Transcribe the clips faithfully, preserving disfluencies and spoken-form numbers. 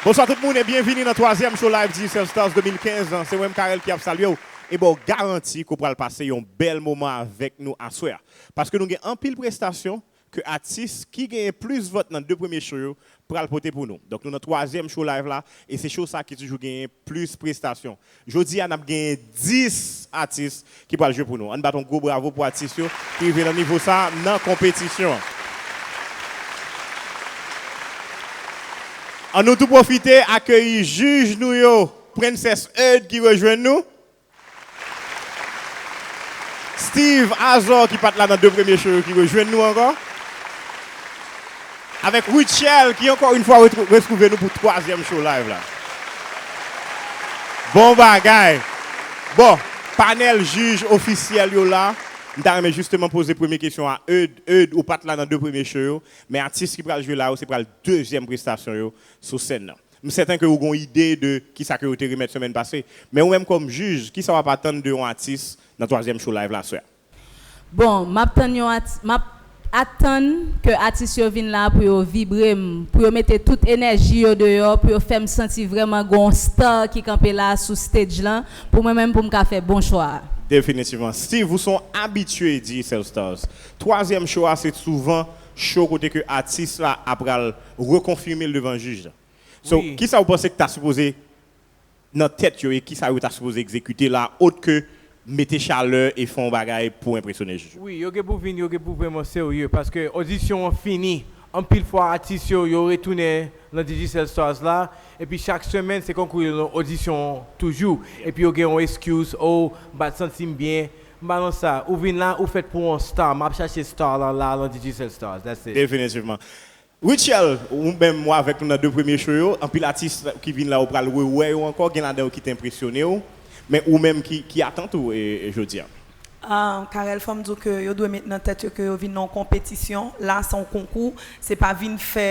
Bonswa tout moun e byenvini nan twazyèm show live Digicel Stars de mil kenz. Se mwen menm Carel ki ap salye w e ba w garanti ke w pral pase yon bèl moman avèk nou aswè a. Paske nou gen anpil prestasyon ke atis ki genyen plis vòt nan de premye show yo pral pote pou nou. Donk nou nan twazyèm show live la e se show sa ki toujou genyen plis prestasyon. Jodi a n ap genyen dis atis ki pral jwe pou nou. Ann bat yon gwo bravo pou atis yo ki rive nan nivo sa nan konpetisyon an. An nou tou pwofite akeyi jij nou yo, Princess Eud ki rejwenn nou. Steve Azor ki pa t la nan de premye show yo ki rejwenn nou ankò. Avèk Rutshelle ki ankò yon fwa retwou- retwouve nou pou twazyèm show live la. Bon bagay. Bon, panèl jij ofisyèl yo la. M ta renmen jisteman poze premye kesyon a Eud. Eud, ou pa t la nan de premye show yo, men atis ki pral jwe la yo, se pral dezyèm prestasyon yo sou sèn nan. M sèten ke ou gon ide de kisa ke yo te remèt semèn pase. Men ou menm kòm jij, kisa w ap atann de yon atis nan twazyèm show live la aswè a? Bon, m ap tann yon ati, m ap atann ke atis yo vin la pou yo vibre m, pou yo mete tout enèji yo deyò, pou yo fè m santi vrèman gon star ki kanpe la sou stage lan, pou mwen menm pou m ka fè bon chwa a. Definitivman. Steve, ou se yon abitye Digicel Stars. Twazyèm show a se souvan show kote ke atis la ap pral rekonfime l devan jij la. So, kisa ou panse ki ta sipoze nan tèt yo e kisa yo ta sipoze egzekite la, ot ke mete chalè e fè yon bagay pou enpresyone jij yo? Wi, yo gen pou vin, yo gen pou vrèman serye paske odisyon an fini. Anpil fwa atis yo, yo retounen nan Digicel Stars la, epi chak semèn se konkou yo nan odisyon an toujou. Epi yo gen yon excuse, oh, m pa t santi m byen. M pa nan sa. Ou vin la, ou fèt pou yon star. M ap chache star lan la nan Digicel Stars. That's it. Definitivman. Rutshelle, ou menm ou avèk nou nan de premye show yo, anpil atis ki vin la ou pral rewè yo ankò, gen ladan yo ki te enpresyone w, men ou menm ki, ki atant ou e, e jodi a? Ah, Carel, fò m di w ke yo dwe met nan tèt yo ke yo vin nan yon konpetisyon, la se yon konkou, se pa vin fè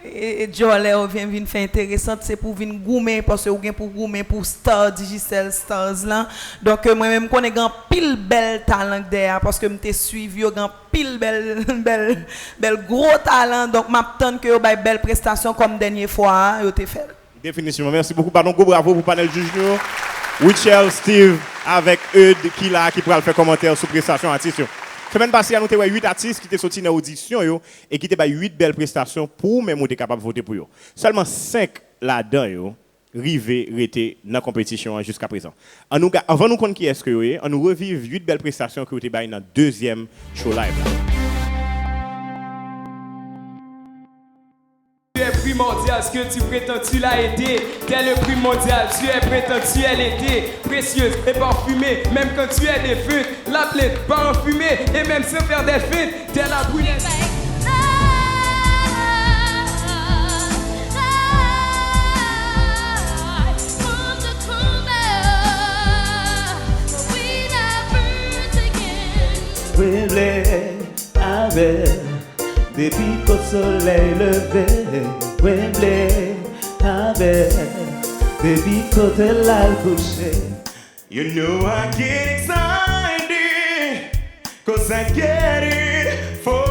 e, e djòlè oubyen vin fè enteresant, se pou w vin goumen, paske ou gen pou w goumen pou star Digicel Stars lan. Donk, mwen menm, m konnen gen anpil bèl talan k dèyè a, paske m te swiv yo, gen anpil bèl, bèl, bèl gwo talan. Donk, m ap tann ke yo bay bèl prestasyon kòm dènye fwa a, yo te fè l. Definitivman. Mèsi bokou. Bat yon gwo bravo pou panèl jij nou yo. Rutshelle, Steve, avèk Eud ki la, ki pral fè kòmantè sou prestasyon atis yo. Semèn pase a, nou te wè uit atis ki te soti nan odisyon yo e ki te bay uit bèl prestasyon pou ou menm ou te kapab vote pou yo. Sèlman senk ladan yo rive rete nan konpetisyon an jiskaprezan. An nou ga-, anvan nou konn kiyès ke yo ye, an nou reviv uit bèl prestasyon ke yo te bay nan dezyèm show live la. Tu es primordial, ce que tu prétends, tu l'as été. T'es le primordial, tu es prétends, tu es l'été. Précieuse et parfumée, même quand tu es défunte. La plainte part en fumée, et même sans faire des feintes. T'es la brunette. Mwen vle avè w depi kot solèy leve. Mwen vle avè w depi kote l al kouche. You know I get excited, cause I get it for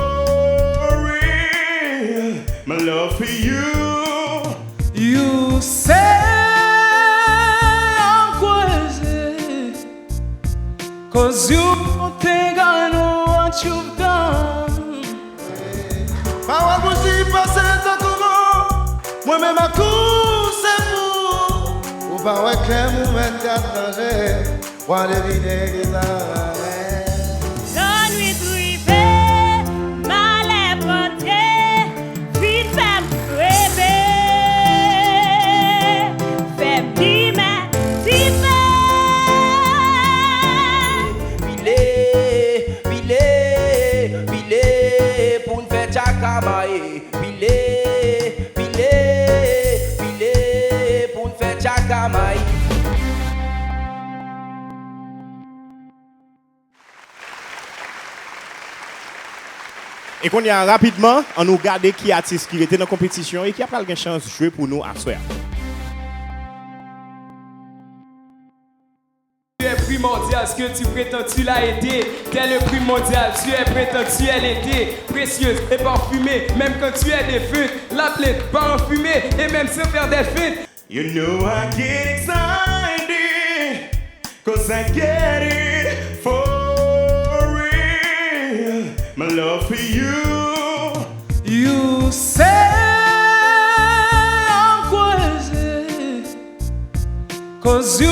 real. My love for you. You say I'm crazy, cause you think I know what you've done. Pawòl bouji pase tankou van, mwen menm ak ou se fou. Ou pa wè klè, ou mèt gad danje. W a devine kisa m a fè. Lannwit rive, malè plante, vin fè m reve, fè m limen dife. Pile, pile, pile, pou n fè tchaka maye. Pile, pile, pile, pou n fè tchaka mayi. E kounye a, rapidman, ann nou gade ki atis ki rete nan konpetisyon e ki ap pral gen chans jwe pou nou aswè a. Tu es primordial. Parce que tu prétends, tu l'as été. Dès le prix mondial, tu es prétentieux, elle était précieuse et parfumée. Même quand tu es défunte, la plainte part en fumée et même sans faire des feintes. You know I get excited, 'cause I get it for real. My love for you. You say I'm crazy. 'Cause you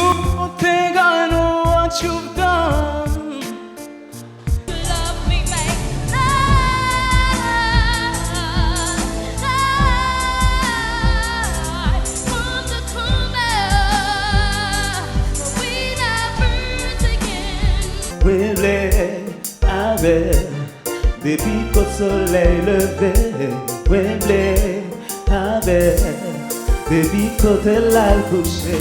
think I know what you've done. Love me make love, love from the coma, we never again. Mwen vle avè depi kot solèy leve, mwen vle avè depi kote l al kouche.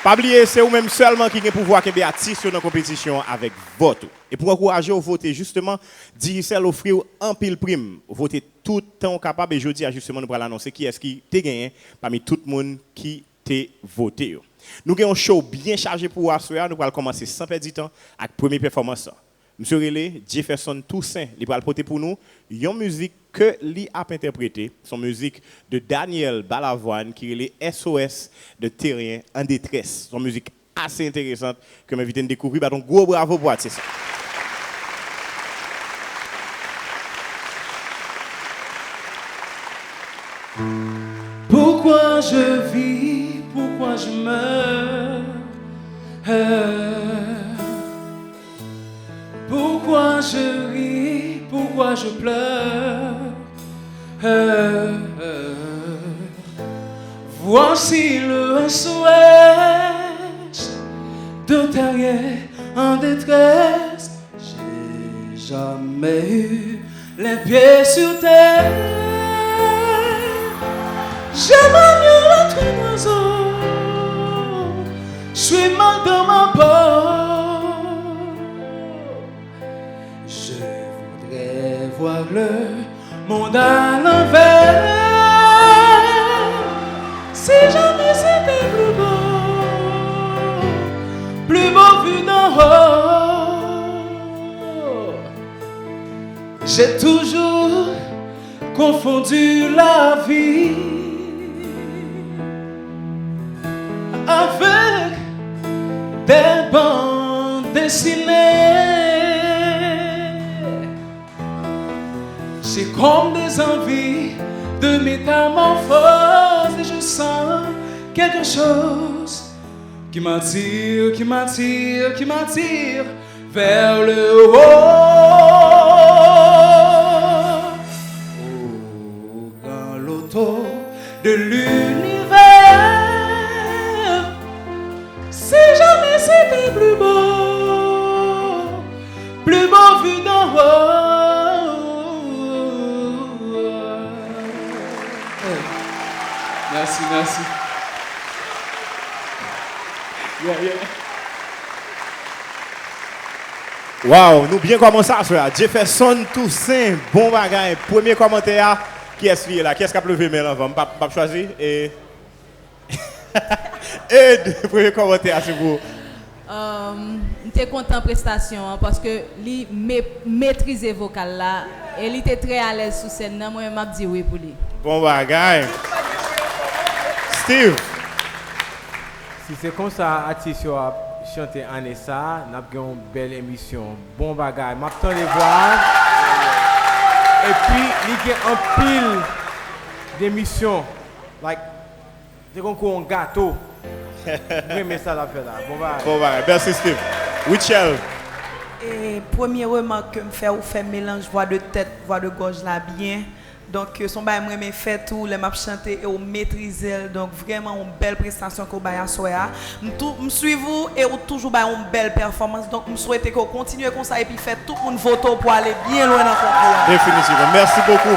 Pa bliye, se ou menm sèlman ki gen pouvwa kenbe atis yo nan konpetisyon an avèk vòt ou. E pou ankouraje w vote, jisteman, Digicel ofri w anpil prim. Vote tout tan w kapab e jodi a, jisteman, nou pral anonse kiyès ki te genyen pami tout moun ki te vote yo. Nou gen yon show byen chaje pou ou aswè a. Nou pral kòmanse san pèdi tan ak premye pèfòmans lan. Misye rele Jefferson Toussaint. Li pral pote pou nou yon mizik ke li ap entèprete. Se yon mizik de Daniel Balavoine ki rele S O S de Terrien an Detrès. Se yon mizik ase enteresan ke m envite n dekouvri. Bat yon gwo bravo pou atis la. Pourquoi je vis, pourquoi je meurs? Pourquoi je ris, pourquoi je pleure? Voici le S O S d'un terrien en détresse. J'ai jamais eu les pieds sur terre. J'aimerais mieux être un oiseau. Je suis mal dans ma peau. Je voudrais voir le monde à l'envers. Si jamais c'était plus beau, plus beau vu d'en haut. J'ai toujours confondu la vie avec des bandes dessinées. J'ai comme des envies de métamorphose et je sens quelque chose qui m'attire, qui m'attire, qui m'attire vers le haut. Au grand loto de l'univers, si jamais c'était plus beau, plus beau vu d'en haut. Hey. Merci, merci. Yeah, yeah. Wow, nou byen kòmanse aswè a. Jefferson Toussaint, bon bagay. Premye kòmantè a, kiyès li ye la? Kiyès k ap leve men l anvan? M p ap, m p ap chwazi. E, Ed, premye kòmantè a se pou ou. Um, m te kontan prestasyon an paske li me-, metrize vokal la e li te trè alèz sou sèn nan. Mwen menm, m ap di wi pou li. Bon bagay. Steve. Si se konsa atis yo ap chante ane sa a, n ap gen yon bèl emisyon. Bon bagay. M ap tande vwa a. Epi, li gen anpil demisyon. Like, se konkou yon gato. M renmen sa l ap fè la. Bon bagay. Bon bagay. Mèsi, Steve. Rutshelle. E premye remak ke m fè, ou fè melanj vwa de tèt, vwa de gòj la byen. Donk, se yon bagay m renmen fè tou, lè m ap chante e w metrize l. Donk, vrèman, yon bèl prestasyon ke w bay aswè a. M tou, m swiv ou e ou toujou bay yon bèl pèfòmans. Donk, m swete ke w kontinye konsa epi fè tout moun vote w pou ale byen lwen nan konkou a. Definitivman. Mèsi bokou.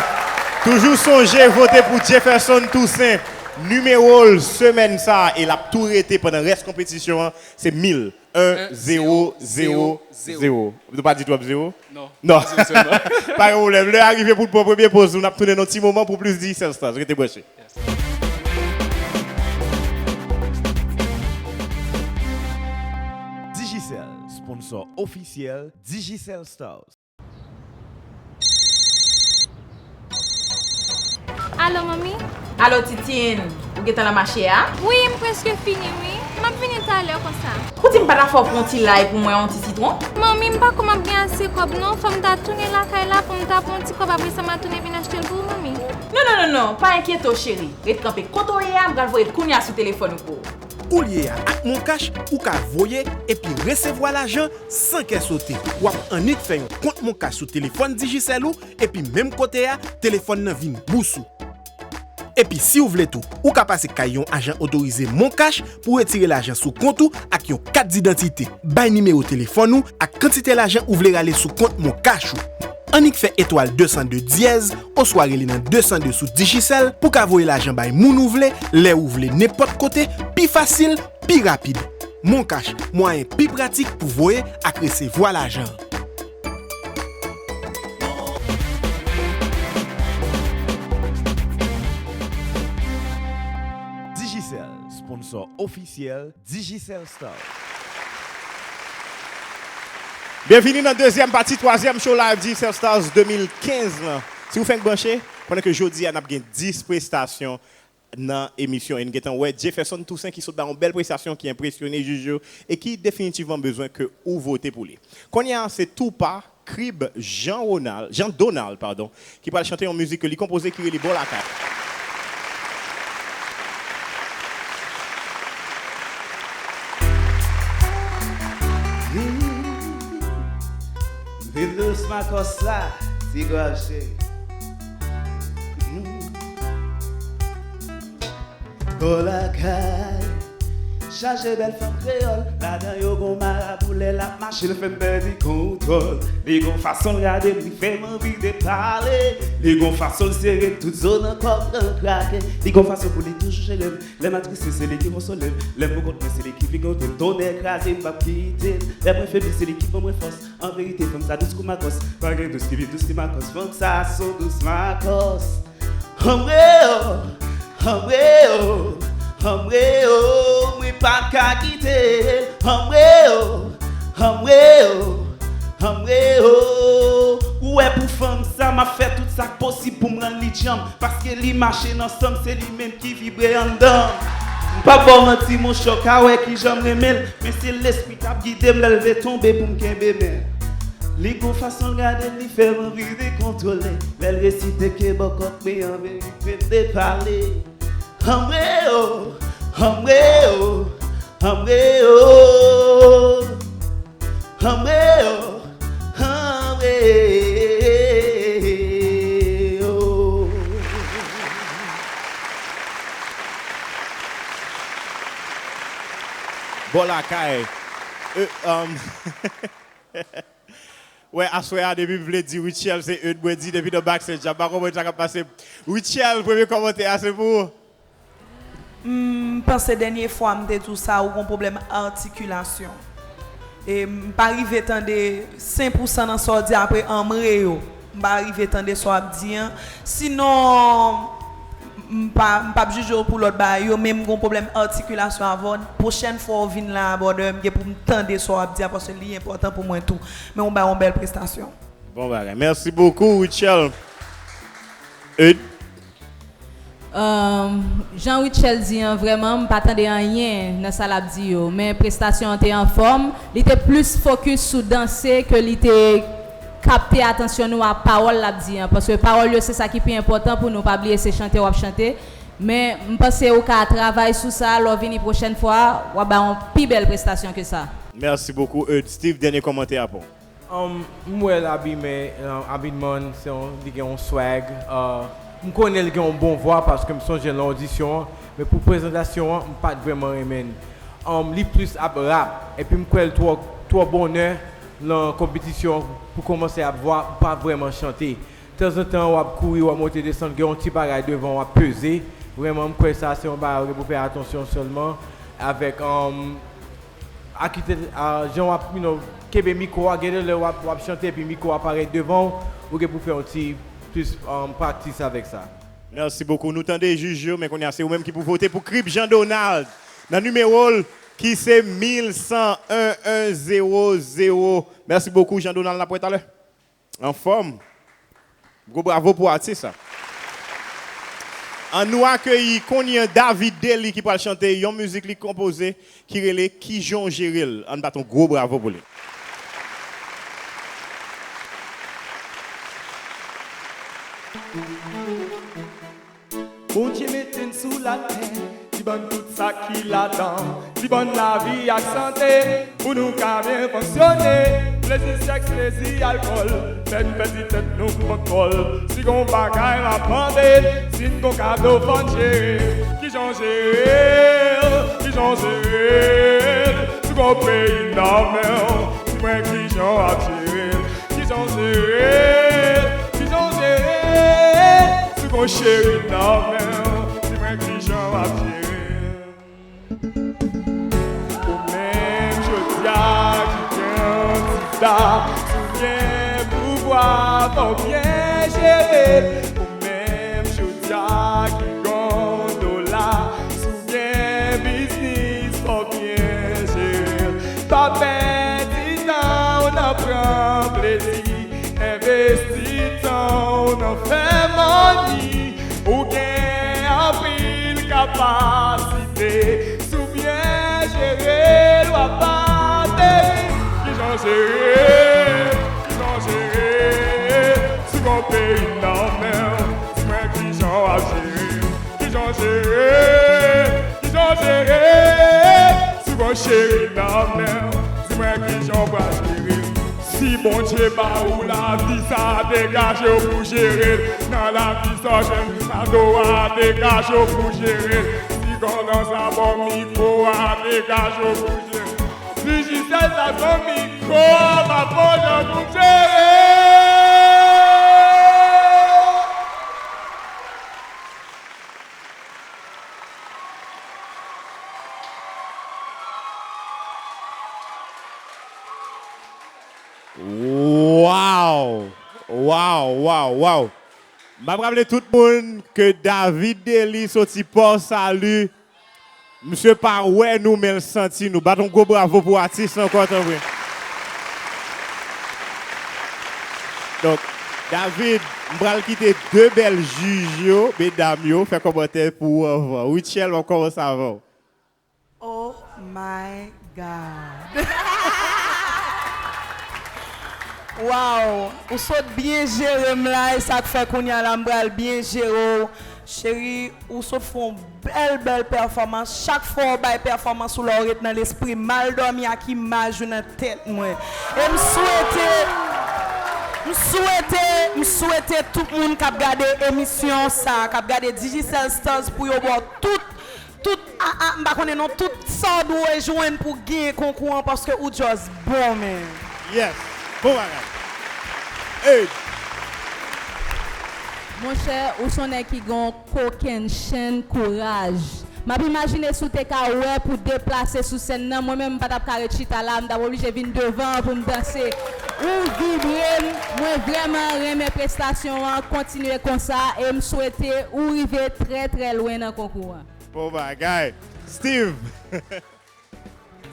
Toujou sonje vote pou Jefferson Toussaint. Nimewo l semèn sa a, e l ap tou rete pandan rès konpetisyon an, se mil. En, zewo, zewo, zewo. Nou pa di twòp zewo? Non. Non. Zewo sèlman. Pa gen pwoblèm. Lè a rive pou n pran premye poz nou, n ap tounen nan yon ti moman pou plis Digicel Stars. Rete branche. Yes. Digicel, sponsor ofisyèl Digicel Stars. Alo, manmi? Alo, Titine, ou gentan nan mache a? Wi, m prèske fini, wi. M ap vini talè konsa. Ou di m pa ta fè w pran yon ti lay pou mwen, yon ti sitwon? Manmi, m pa kwè m ap gen ase kòb, non. Fò m ta tounen lakay la pou m ta pran yon ti kòb, apre sa, m a tounen vin achte l pou ou, manmi. Non, non, non, non, pa enkyete w, cheri. Ret kanpe kote w ye a, m pral voye l kounye a sou telefòn ou pou ou. Koulye a, ak MonCash, ou ka voye epi resevwa lajan san kè sote. W ap annik fè yon kont MonCash sou telefòn Digicel ou, epi menm kote a, telefòn nan vin bous ou. Epi si w vle tou, ou ka pase kay yon ajan otorize MonCash pou w retire lajan sou kont ou ak yon kat didantite. Bay nimewo telefòn ou ak kantite lajan ou vle rale sou kont MonCash ou. Annik fè etwal de san de dyèz oswa rele nan de san de sou Digicel pou w ka voye lajan bay moun ou vle, lè ou vle, nenpòt kote, pi fasil, pi rapid. MonCash, mwayen pi pratik pou voye ak resevwa lajan. Digicel, sponsor ofisyèl Digicel Stars. Byenvini nan dezyèm pati twazyèm show live Digicel Stars de mil kenz lan. Si w fenk branche, konnen ke jodi a n ap gen dis prestasyon nan emisyon. E n gentan wè Jefferson Toussaint ki sot bay yon bèl prestasyon ki enpresyone jij yo e ki definitivman bezwen ke ou vote pou li. Kounye a, se tou pa Crib Jean Ronald, Jean Donald, padon, ki pral chante yon mizik ke li konpoze ki rele Bò Lakay. Vin dous Makòs la, ti gwav cheri. Bò lakay, chaje bèl fanm kreyòl, ladan yo gon marabou lè l ap mache l fè m pèdi kontwòl. Li gon fason l gade m, li fè m anvi de pale. Li gon fason l sere tout zo nan kò m nan kraken. Li gon fason pou li toujou jere m. Lè m atriste, se li ki konsole m. Lè m pou kont mwen, se li ki pi konte m. Tonnè kraze, m p ap kite l. Lè mwen febli, se li ki ban mwen fòs. An verite, fanm sa dous kou Makòs. Pa gen dous ki pi dous ki Makòs. Fanm sa se yon dous Makòs. Anmwe o, anmwe o, anmwe o, mwen pa ka kite l. Anmwe o, anmwe o, anmwe o. Ou wè pou fanm sa, m ap fè tout sa k posib pou m rann li djanm. Paske li mache nan san m, se li menm ki vibre anndan m. M p ap ba w manti, monchè, w ka wè kijan m renmen l. Men se lespri k ap gide m lè l vle tonbe pou m kenbe men l. Li gon fason l gade m, li fè m anvi dekontwole. Lè l resite ke bò kòk mwen an verite m depale. Anmwe o, anmwe o, anmwe o. Anmwe o, anmwe o. Bò lakay. Euh, um, Wè, aswè a, depi m vle di Rutshelle se Eude, mwen di depi nan backstage la, m pa konprann sa k ap pase. Rutshelle, premye kòmantè a se pou ou. M panse dènye fwa m te di w sa, ou gon pwoblèm atikilasyon. E m pa rive tande sen pou san nan sa w di apre anmwe o. M pa rive tande sa w ap di an. Sinon, m pa, m p ap jije w pou lòt bagay yo, men m gon pwoblèm atikilasyon avè w. Pwochèn fwa w vin la, brother, m gen pou m tande sa w ap di a, paske li enpòtan pou mwen tou. Men w bay yon bèl prestasyon. Bon bagay. Merci beaucoup, Rutshelle. Eude. Ahn, jan Rutshelle di an, vrèman, m pa tande anyen nan sa l ap di yo. Men prestasyon an te anfòm. Li te plis fokis sou danse ke li te kapte atansyon nou a pawòl l ap di an. Paske pawòl yo se sa ki pi enpòtan pou nou. Pa bliye se chante w ap chante. Men m panse ou ka travay sou sa, lè w vini pwochèn fwa, w ap bay yon pi bèl prestasyon ke sa. Merci beaucoup, Eude. Steve, dènye kòmantè a pou ou. Um, m wè labimen, um, abitman, se yon, li gen yon swag. Uh, m konnen l gen yon bon vwa paske m sonje l nan odisyon an, men pou prezantasyon an, m pa t vrèman renmen l. Um, li plis ap rap, epi m kwè l twò, twò bonè nan konpetisyon pou kòmanse ap vwa, m pa vrèman chante. Tanzantan, w ap kouri, w ap monte desann, gen yon ti bagay devan w ap peze. Vrèman, m kwè sa se yon bagay ou gen pou fè atansyon sèlman avèk, um, akite, a, jan w ap, you know, kenbe mikwo a, gen de lè w ap, w ap chante epi mikwo a parèt devan w, ou gen pou fè yon ti plis, um, practice avèk sa. Merci beaucoup. Nou tande jij yo, men kounye a se ou menm ki pou vote pou Crib Jean Donald nan nimewo l ki se mil san en, en zewo zewo. Mèsi bokou, Jean Donald, n ap wè talè. Anfòm. Gwo bravo pou atis la. An nou akeyi kounye a David Dely ki pral chante yon mizik li konpoze ki rele Kijan w jere l. Ann bat yon gwo bravo pou li. Bondye mete n sou latè, li ban n tout sa ki ladan, li ban n lavi ak sante, pou nou ka byen fonksyone. Plezi sèks, plezi alkòl, fè n pèdi tèt nou pran kòl. Si gon bagay l ap mande, si n gon kado fò n jere. Kijan w jere l? Kijan w jere l? Si gon peyi nan men w, di mwen kijan w ap jere l? Kijan w jere l? Kijan w jere l? Si gon cheri nan men w, di mwen kijan w ap jere l? Ou menm jodi a ki kandida, si w gen pouvwa fò w byen jere l. Ou menm jodi a ki gon dola, si w gen biznis fò w byen jere l. Pa pèdi tan w nan pran plezi, envesti tan w nan fè money. Ou gen anpil kapasite, si w byen jere l, w ap ateri. Kijan w jere? Kijan w jere? Si gon peyi nan men w, di mwen kijan w ap jere? Kijan w jere? Kijan w jere? Si gon cheri nan men w, di mwen kijan w pral jere? Si Bondye ba ou lavi sa, degaje w pou jere l. Nan lavi sa w jwenn kado a, degaje w pou jere l. Si gon nan sa bò mikwo a, degaje w pou jere l. Digicel sa se yon mikwo, pa pran jan pou jere. Waw! Waw, waw, waw! M ap raple tout moun ke David Dely soti Port Salut. Misye pa wè nou, men l santi nou. Bat yon gwo bravo pou atis la ankò, tanpri. Donk, David, m pral kite de bèl jij yo, medam yo, fè kòmantè pou ou anvan. Rutshelle, m ap kòmanse avè w. Oh my God. Waw, ou sot byen jere m la, e sa k fè kounye a la m pral byen jere w. Cheri, ou sot fè yon bèl, bèl pèfòmans. Chak fwa w bay pèfòmans ou la, ou ret nan lespri m. M al dòmi ak imaj ou nan tèt mwen. E m swete, m swete, m swete tout moun k ap gade emisyon sa, k ap gade Digicel Stars pou yo ba w tout, tout, a, a, m pa konnen non, tout sa w dwe jwenn pou w genyen konkou an, paske ou just bon, man. Yes. Bon bagay. Hey. Monchè, ou se yon nèg ki gen yon kokennchenn kouraj. M ap imajine si w te ka wè pou deplase sou sèn nan, mwen menm m pa t ap ka ret chita la, m t ap oblije vin devan an pou m danse. Ou vibre m, mwen vrèman renmen prestasyon an, kontinye konsa e m swete ou rive trè, trè lwen nan konkou an. Bon bagay. Steve!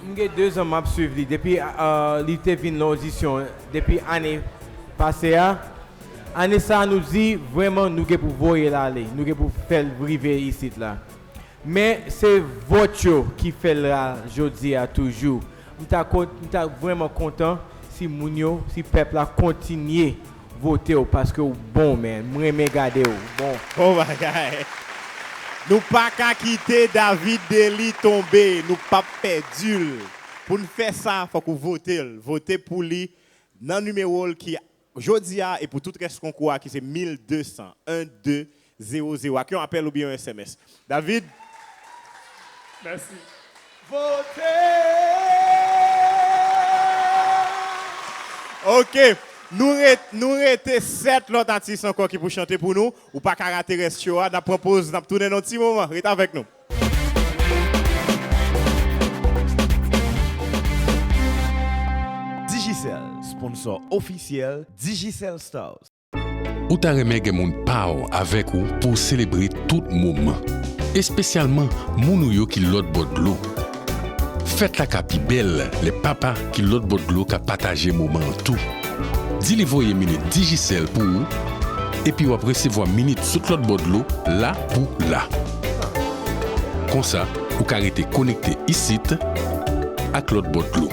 M gen dezan m ap swiv li depi, ah, li te vin nan odisyon depi ane pase a. Ane sa a, nou di vrèman nou gen pou voye l ale, nou gen pou fè l rive isit la. Men se vòt yo ki fè l la jodi a toujou. M ta kon-, m ta vrèman kontan si moun yo, si pèp la kontinye vote w paske w bon, man. M renmen gade w. Bon. Bon bagay. Nou pa ka kite David Dely tonbe. Nou p ap pèdi l. Pou n fè sa, fòk ou vote l. Vote pou li nan nimewo l ki jodi a e pou tout rès konkou a ki se mil de san, en de zewo zewo, ak yon apèl oubyen yon S M S. David? Mèsi. Vote! Ok. Nou ret-, nou rete sèt lòt atis ankò ki pou chante pou nou. Ou pa ka rate rès show a. N ap pran poz, n ap tounen nan yon ti moman. Ret avèk nou. Digicel, sponsor ofisyèl Digicel Stars. Ou ta renmen gen moun pa w avèk ou pou w selebre tout moman, espesyalman moun ou yo ki lòt bò dlo. Fèt la ka pi bèl lè papa ki lòt bò dlo ka pataje moman an tou. Di li voye minit Digicel pou ou, epi w ap resevwa minit sot lòt bò dlo la pou la. Konsa, ou ka rete konekte isit ak lòt bò dlo.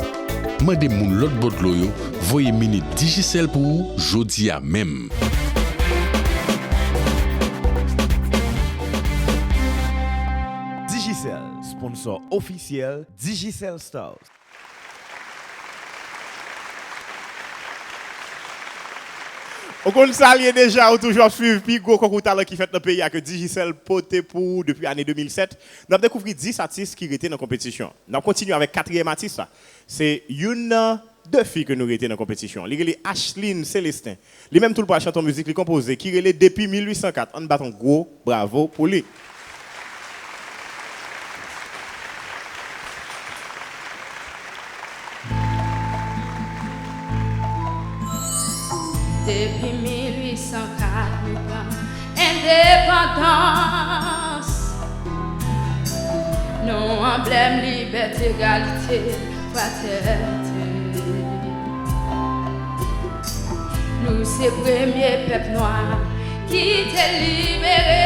Mande moun lòt bò dlo yo voye minit Digicel pou ou jodi a menm. Digicel, sponsor ofisyèl Digicel Stars. Ou konn sa l ye deja, ou toujou ap swiv pi gwo konkou talan ki fèt nan peyi a ke Digicel pote pou ou depi ane de mil sèt. N ap dekouvri dis atis ki rete nan konpetisyon. N ap kontinye avèk katriyèm atis la. Se youn nan de fi ke nou rete nan konpetisyon. Li rele Ashlyn Célestin. Li menm tou l pral chante yon mizik li konpoze ki rele Depi mil uit san kat. Ann bat yon gwo bravo pou li. Depi mil uit san kat nou pran endepandans. Nou anblèm libète, egalite, fratènte. Nou se premye pèp nwa ki te libere.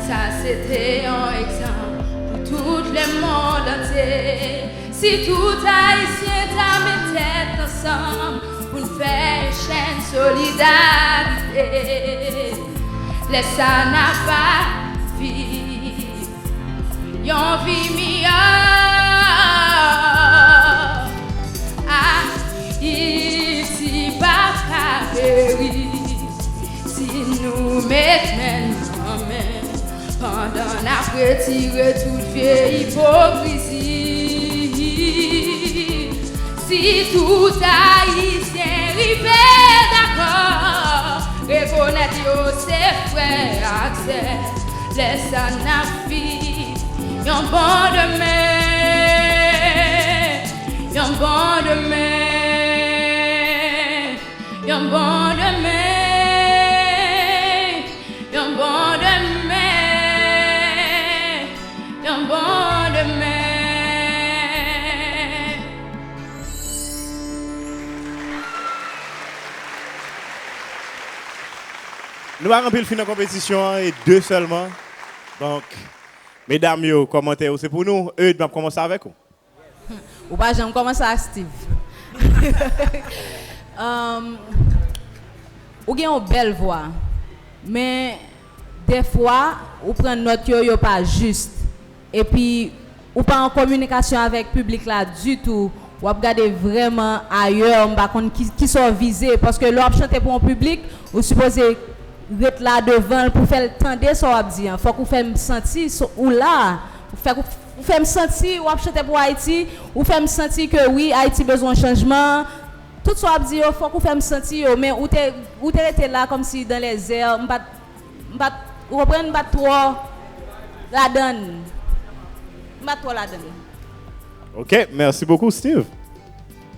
Sa se te yon egzanp pou tout lemonn antye. Si tout Ayisyen ta met tèt ansanm pou n fè yon chèn solidarite, lè sa n ap viv yon vi miyò. Ayiti p ap ka peri si nou met men nan men pandan n ap retire tout vye ipokrizi. Si tout Ayisyen rive dakò, rekonèt yo se frè ak sè, lè sa n ap viv yon bon demen, yon bon demen, yon bon demen, yon bon demen, yon bon demen. Nou pa gen anpil fi nan konpetisyon an, e de sèlman. Donk, medam yo, kòmantè yo se pou nou. Eude, m ap kòmanse avèk ou. Ou pa janm kòmanse ak Steve. Um, ou gen yon bèl vwa, men dèfwa, ou pran nòt yo, yo pa jis. Epi, ou pa an kominikasyon avèk piblik la ditou. W ap gade vrèman ayè, m pa konn ki, kisa w vize. Paske lè w ap chante pou yon piblik, ou sipoze ret la devan l pou fè l tande sa w ap di an. Fòk ou fè m santi s-, ou la. Ou fè, ou fè m santi w ap chante pou Ayiti. Ou fè m santi ke wi, Ayiti bezwen chanjman. Tout sa w ap di yo, fòk ou fè m santi yo. Men ou te, ou te rete la kòmsi dans les airs. M pa t M pa t, ou konprann, m pa t twò ladann. M pa t twò ladann. Ok, merci beaucoup, Steve.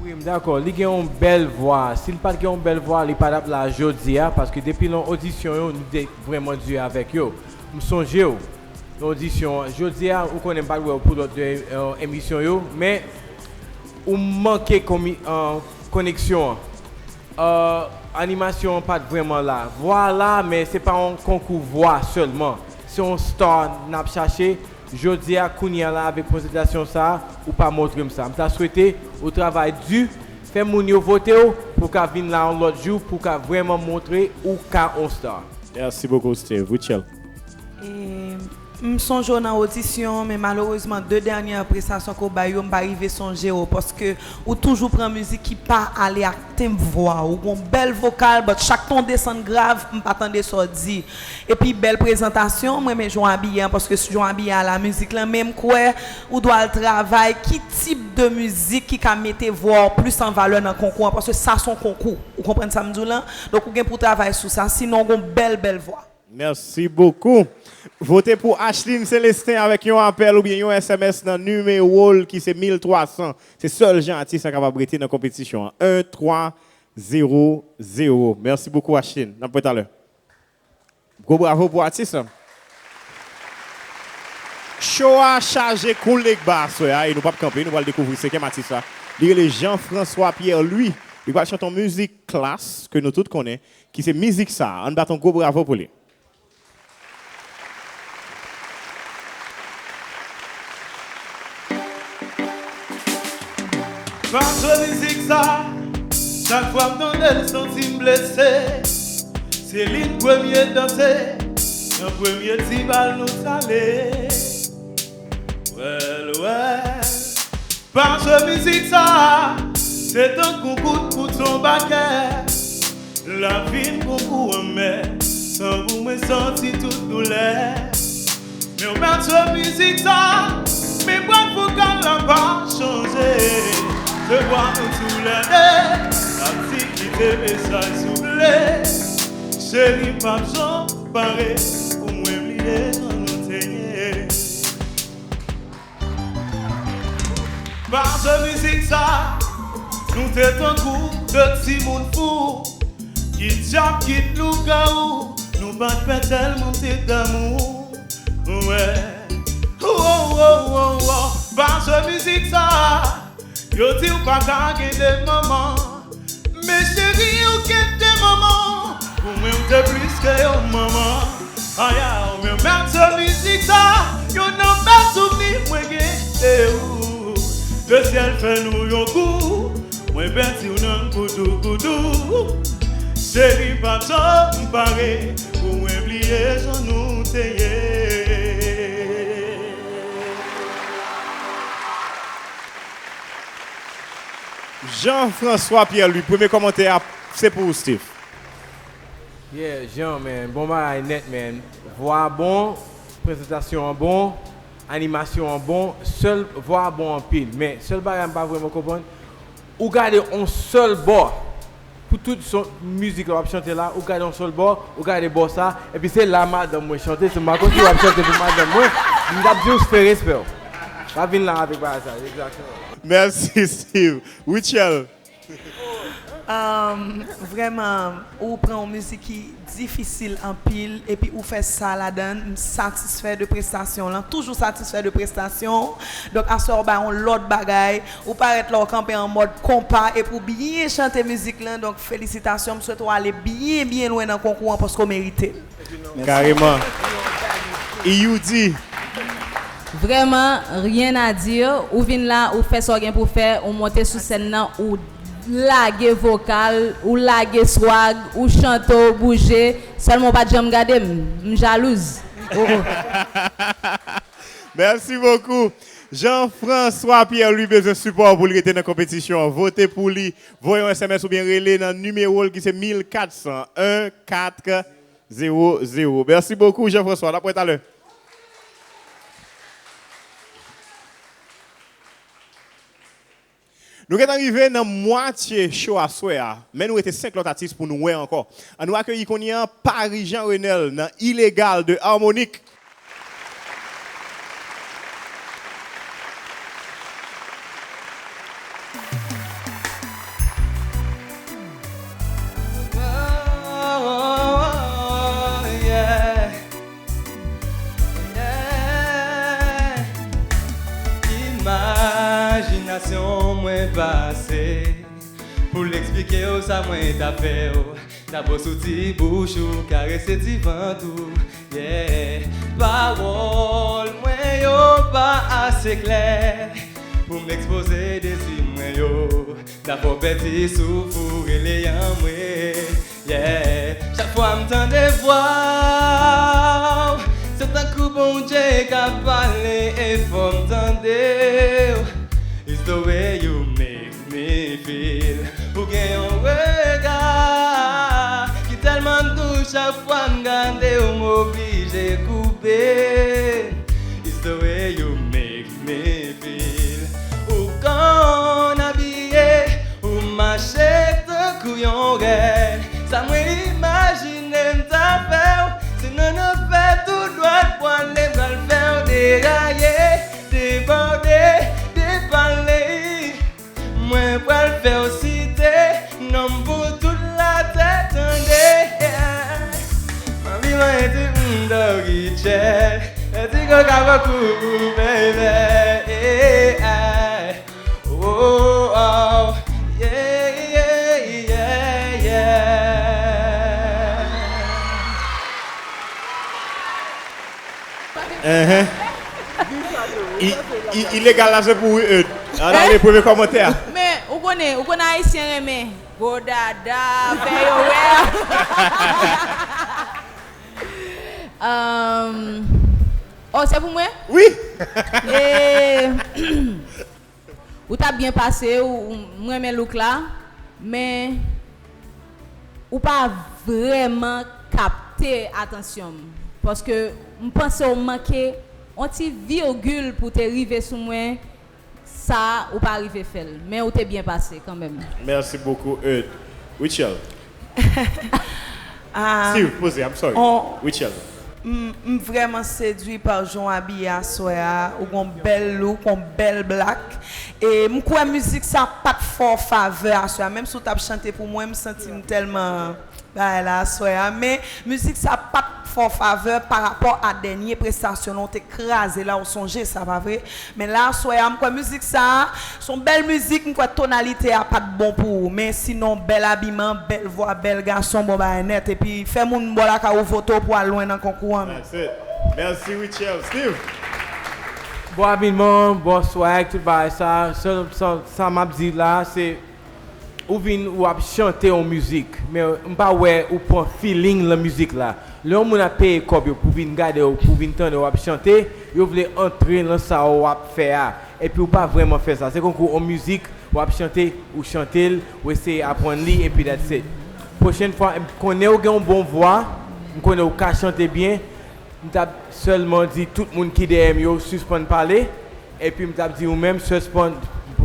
Wi, m dakò. Li gen yon bèl vwa. Si l pa t gen yon bèl vwa, li pa t ap la jodi a, paske depi nan odisyon yo, nou te vrèman di avèk yo. M sonje w nan odisyon an. Jodi a, ou konnen m pa t wè w pou lòt de, eh, emisyon yo, men ou manke komi-, eh, koneksyon an. Euh, animasyon an pa t vrèman la. Vwa a la, men se pa yon konkou vwa sèlman. Se yon star n ap chache. Jodi a, kounye a la, avèk prezantasyon sa a, ou pa montre m sa. M ta swete ou travay di, fè moun yo vote w, pou w ka vin la yon lòt jou, pou w ka vrèman montre ou ka yon star. Merci beaucoup, Steve. Rutshelle. E, m sonje w nan odisyon, men malerezman, de dènye prestasyon ke w bay yo, m pa rive sonje w, paske ou toujou pran mizik ki pa ale ak tenb vwa w. Ou gon bèl vokal, but chak tan w desann grav, m pa tande sa w di. Epi, bèl prezantasyon, m renmen jan w abiye an, paske jan w abiye a la mizik lan, men m kwè ou dwe al travay ki tip de mizik ki ka mete vwa w plis an valè nan konkou an, paske sa se yon konkou. Ou konprann sa m di w lan? Donk, ou gen pou w travay sou sa, sinon, w gon bèl, bèl vwa. Merci beaucoup. Vote pou Ashlyn Célestin avèk yon apèl oubyen yon S M S nan nimewo l ki se mil twa san. Se sèl jan atis la kapab rete nan konpetisyon an. En twa zewo zewo. Merci beaucoup, Ashlyn. N ap wè talè. Gwo bravo pou atis la. Cho a chaje kou legba aswè a e nou p ap kanpe, nou pral dekouvri senkyèm atis la. Li rele Jean François Pierre Louis. Li pral chante yon mizik klass ke nou tout konnen, ki se mizik sa a. Ann bat yon gwo bravo pou li. Pase mizik sa, chak fwa m tande l, santi m blese. Se li m premye danse, nan premye ti bal nou t ale. Wèl, wèl. Pase mizik sa, se tankou kout, kout son bakè. L ap vin tankou anmè, tankou mwen santi tout doulè. Men w mèt se mizik sa, men bwat vokal la pa chanje. Se vwa nou toulède, n ap di kite mesaj souple. Cheri, m p ap janm pare pou mwen bliye jan nou te ye. Pase mizik sa, nou te tankou de timoun fou. Kit dyab, kit lougawou, nou pa t pè tèlman te damou. Wè. Wo, wo, wo, wo. Pase mizik sa, yo di w pa ka gen de manman. Men cheri, ou gen de manman. Pou mwen, ou te plis ke yon manman. Aya, ou menm, menm se mizik sa, youn nan bèl souvni mwen gen de ou. Lesyèl fè nou yon kou, mwen pèdi w nan koudou koudou. Cheri, pa t janm pare pou mwen bliye jan nou te ye. Jean François Pierre Louis, premye kòmantè a, se pou ou, Steve. Yeah, Jean, man. Bon bagay nèt, man. Vwa bon, prezantasyon an bon, animasyon an bon, sèl vwa bon anpil. Men, sèl bagay m pa vrèman konprann, ou gade on sèl bò pou tout son mizik la w ap chante la, ou gade on sèl bò, ou gade bò sa, epi se la madanm mwen chante, se m pa konn si w ap chante pou madanm mwen, m t ap di w fè respè w. Pa vin la avèk bagay sa, egzakteman. Mèsi, Steve. Rutshelle. Um, vrèman, ou pran yon mizik ki difisil anpil, epi ou fè sa ladan l. M satisfè de prestasyon w lan, toujou satisfè de prestasyon w. Donk, aswè, ou bay yon lòt bagay. Ou parèt la, ou kanpe an mòd konpa, epi ou byen chante mizik lan. Donk, felisitasyon. M swete w ale byen, byen lwen nan konkou an, paske w merite l. Kareman. Youdi. Vrèman, rien à dire. Ou vin la, ou fè sa w gen pou fè, ou monte sou sèn nan, ou lage vokal, ou lage swag, ou chante, ou bouje. Sèlman w pa t janm gade m. M jalouz. Oh, oh. Merci beaucoup. Jean François Pierre Louis bezwen sipò pou l rete nan konpetisyon an. Vote pou li. Voye yon S M S oubyen rele nan nimewo l ki se mil kat san en kat zewo zewo. Mèsi bokou, Jean François. N ap wè talè. Nou gentan rive nan mwatye cho aswè a, men nou rete senk lòt atis pou nou wè ankò. Ann nou akeyi kounye a Paris Jean Renel nan Ilegal de Harmonik. Imajinasyon mwen pase pou l eksplike w sa mwen ta fè w. Dabò sou ti bouch ou, karese ti vant ou, yeah. Pawòl mwen yo pa ase klè pou m ekspoze dezi mwen yo. Dabò pèdi souf ou, rele anmwe, yeah. Chak fwa m tande vwa w, se tankou Bondye k ap pale e fò m tande w. It's the way you make me feel. Ou gen yon rega ki tèlman dous, chak fwa m gade w, m oblije koupe. It's the way you make me feel. Ou konn abiye, ou mache tankou yon rèn. Sa mwen imajine m ta fè w, se nan nan fè tou dwat pwale m pral fè w deraye, debòde, depale. Mwen pral fè w site non m pou tout latè tande. Mwen vivan eti m doggy style. Eti go Ka bokou, baby, eh, eh. Oh, oh, yeah, yeah, yeah, yeah. Uh-huh. I, i, ilegal la se pou ou, Eude. An ale premye kòmantè a. Men, ou konnen, ou konnen Ayisyen renmen gwo dada, fè yo wè. Um, oh, se pou mwen? Wi. E, ou t ap byen pase, ou, ou, m renmen look la, men ou pa vrèman kapte atansyon m. Paske m panse w manke yon ti virgil pou te rive sou mwen, sa ou pa rive fè l. Men ou te byen pase kanmenm. Merci beaucoup, Eude. Rutshelle. Ah, Steve, poze, I'm sorry. On, Rutshelle. M, m vrèman sedui pa jan w abiye aswè a. Ou gon bèl look, yon bèl black. E m kwè mizik sa pa t fè w favè aswè a. Menm si w t ap chante pou mwen, m santi m tèlman bagay la aswè a. Men mizik sa pa t fè w favè pa rapò a dènye prestasyon w te kraze la, w sonje sa, pa vre? Men la aswè a, m kwè mizik sa a, se yon bèl mizik, m kwè tonalite a pa t bon pou ou. Men sinon, bèl abiman, bèl vwa, bèl gason, bon bagay nèt. Epi fè moun bò lakay ou vote w pou al lwen nan konkou an. That's it. Merci, Rutshelle. Steve. Bon abiman, bon swag, tout bagay sa. Sa, sa, sa m ap di la, se ou vin, ou ap chante yon mizik, men m pa wè ou pran feeling nan mizik la. Lè yon moun ap peye kòb yo pou vin gade w, pou vin tande w ap chante, yo vle antre nan sa w ap fè a. Epi ou pa vrèman fè sa. Se konkou yon mizik, w ap chante, ou chante l, ou eseye aprann li, epi that's it. Pwochèn fwa, m konnen w gen yon bon vwa, m konnen w ka chante byen, m t ap sèlman di tout moun ki dèyè m yo sispann pale, epi m t ap di ou menm sispann,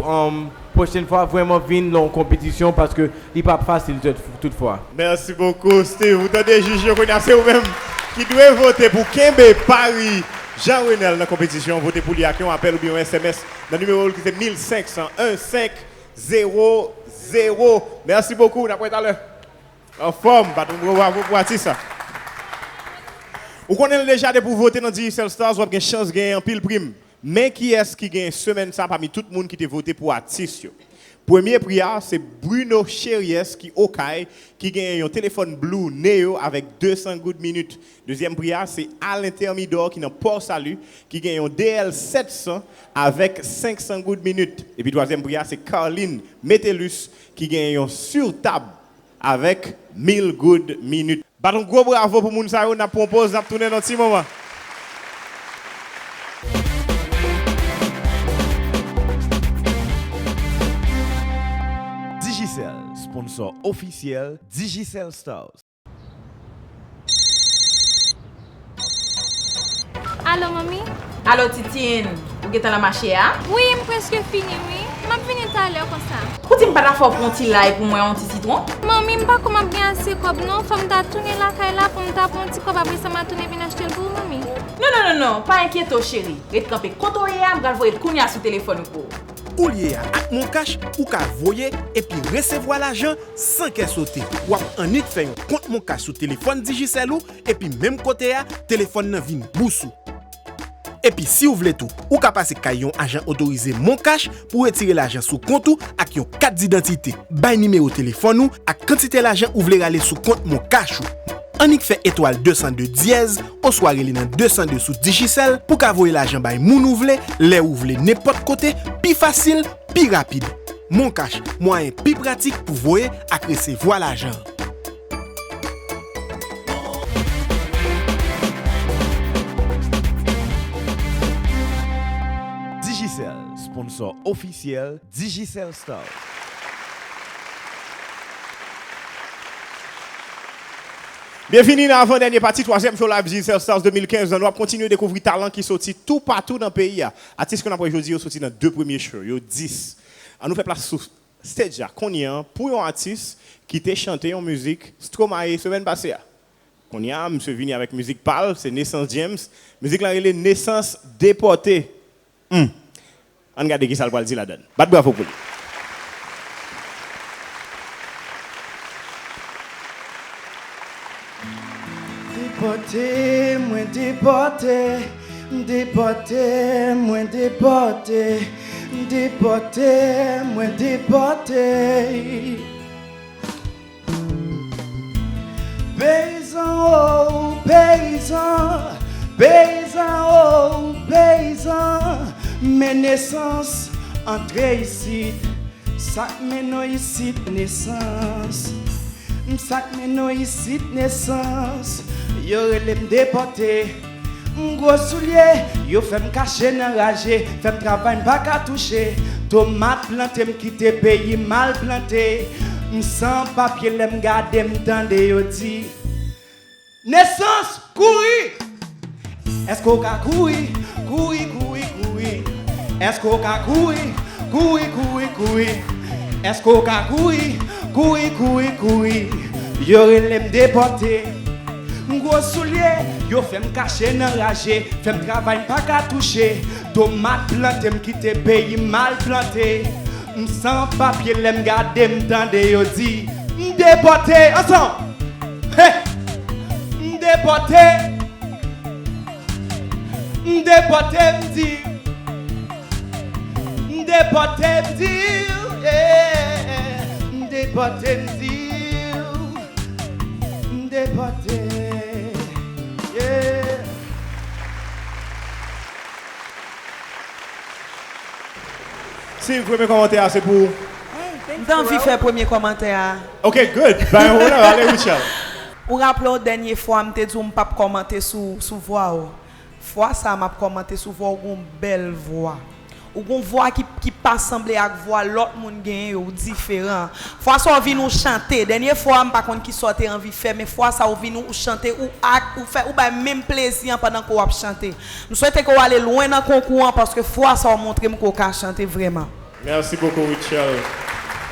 um, pwochèn fwa vrèman vin nan yon konpetisyon paske li p ap fasil tout, tout fwa. Merci beaucoup, Steve. Ou tande jij yo kounye a, se ou menm ki dwe vote pou kenbe pari Jean Renel nan konpetisyon. Vote pou li ak yon apèl oubyen yon S M S nan nimewo l ki se mil senk san, en senk zewo zewo. Merci beaucoup. N ap wè talè. Anfòm, bat yon gwo bravo pou atis la. Ou konnen l deja, depi w vote nan Digicel Stars, w ap gen chans genyen anpil prim. Men kiyès ki genyen semèn sa pami tout moun ki te vote pou atis yo. Premye pri a, se Bruno Cheries ki Okay, ki genyen yon telefòn Blue Neo avèk de san goud minit. Dezyèm pri a, se Alain Thermidor ki nan Port Salut, ki genyen yon D L sèt san avèk senk san goud minit. Epi twazyèm pri a, se Carline Metellus ki genyen yon sur tab avèk mil goud minit. Bat yon gwo bravo pou moun sa yo, n ap pran yon pòz, n ap tounen nan ti moman. Digicel, sponsor ofisyèl Digicel Stars. Alo, manmi? Alo, Titine, ou gentan nan mache a? Wi, m prèske fini, wi. M ap vini talè konsa. Ou di m pa ta fè w pran yon ti lay pou mwen, yon ti sitwon? Manmi, m pa kwè m ap gen ase kòb, non. Fò m ta tounen lakay la pou m ta pran yon ti kòb, apre sa, m a tounen vin achte l pou ou, manmi. Non, non, non, non, pa enkyete w, cheri. Ret kanpe kote w ye a, m pral voye l kounye a sou telefòn ou pou ou. Ou l ye a ak MonCash, ou ka voye epi resevwa lajan san kè sote. W ap annik fè yon kont MonCash sou telefòn Digicel ou, epi menm kote a, telefòn nan vin bous ou. Epi si w vle tou, ou ka pase kay yon ajan otorize MonCash pou retire lajan sou kont ou ak yon kat didantite. Bay nimewo telefòn ou ak kantite lajan ou vle rale sou kont MonCash ou. Annik fè etwal de san de dyèz oswa rele nan de san de sou Digicel pou ka voye lajan bay moun ou vle, lè ou vle, nenpòt kote, pi fasil, pi rapid. MonCash, mwayen pi pratik pou voye ak resevwa lajan. Digicel, sponsor ofisyèl Digicel Stars. Byenvini nan avan dènye pati twazyèm show live Digicel Stars de mil kenz lan. Nou ap kontinye dekouvri talan ki soti toupatou nan peyi a. Atis ke n ap wè jodi yo soti nan de premye show yo, dis. An nou fè plas sou stage la kounye a pou yon atis ki te chante yon mizik Stromae semèn pase a. Kounye a, misye vini avèk mizik pa l, se Nesans James. Mizik la rele Nesans Depòte. Hmm. Ann gade kisa l pral di ladan l. Bat bravo pou li. Depòte, mwen depòte. M depòte, mwen depòte, m depòte, mwen depòte. Peyizan, o, peyizan, peyizan, o, peyizan, men Nesans antre isit. Sa k mennen w isit, Nesans? M, sa k mennen w isit, Nesans? Yo rele m depòte. M gwo soulye, yo fè m kache nan raje, fè m travay m pa ka touche. Tomat plante, m kite peyi m al plante. M san papye, lè m gade, m tande yo di, Nesans, kouri! Èske w ka kouri? Kouri, kouri, kouri. Èske w ka kouri? Kouri, kouri, kouri. Èske w ka kouri? Kouri, kouri, kouri. Yo rele m depòte. M gwo soulye, yo fè m kache nan raje, fè m travay m pa ka touche. Tomat plante, m kite peyi m al plante. M san papye, lè m gade, m tande yo di, m depòte. Ansanm! Hey! M depòte. M depòte, m di. M depòte, m di. Yeah. M depòte, m di. M depòte. Yeah. Steve, premye kòmantè a se pou ou. M t anvi fè premye kòmantè a. Ok, good. Bay yon honneur, ale, Rutshelle. Ou raple w dènye fwa m te di w m p ap kòmante sou, sou vwa w. Fwa sa a m ap kòmante sou vwa w, ou gon bèl vwa. Ou gon vwa ki, ki pa sanble ak vwa lòt moun genyen yo, ou diferan. Fwa sa w vin ou chante. Dènye fwa a m pa konn kisa w te anvi fè, men fwa sa w vin ou chante, ou ak, ou fè, ou bay menm plezi an pandan ke w ap chante. M swete ke w ale lwen nan konkou an, paske fwa sa w montre m ke w ka chante vrèman. Merci beaucoup, Rutshelle.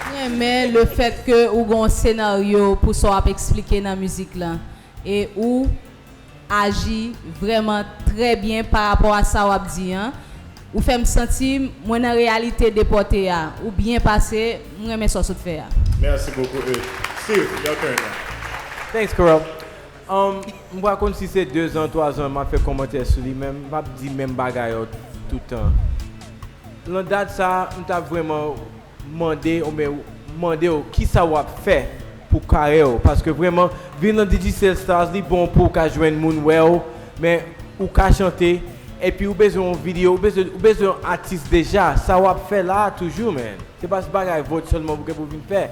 Mwen renmen le fait que ou gen yon senaryo pou sa w ap eksplike nan mizik lan. E ou aji vrèman trè byen pa rapò a sa w ap di an. Ou fè m santi mwen nan reyalite depòte a. Ou byen pase, m renmen sa w sot fè a. Merci beaucoup, E. Steve, your turn now. Thanks, Carl. Um, m pa konn si se de zan, twa zan m ap fè kòmantè sou li, men m p ap di menm bagay yo toutan. Nan dat sa, m t ap vrèman mande, oubyen mande w, kisa w ap fè pou karyè w? Paske vrèman, vin nan Digicel Stars, li bon pou w ka jwenn moun wè w, men ou ka chante, epi ou bezwen yon videyo, ou bezwen, ou bezwen yon atis deja. Sa w ap fè la a toujou, man. Se pa bagay vòt sèlman pou gen pou vin fè.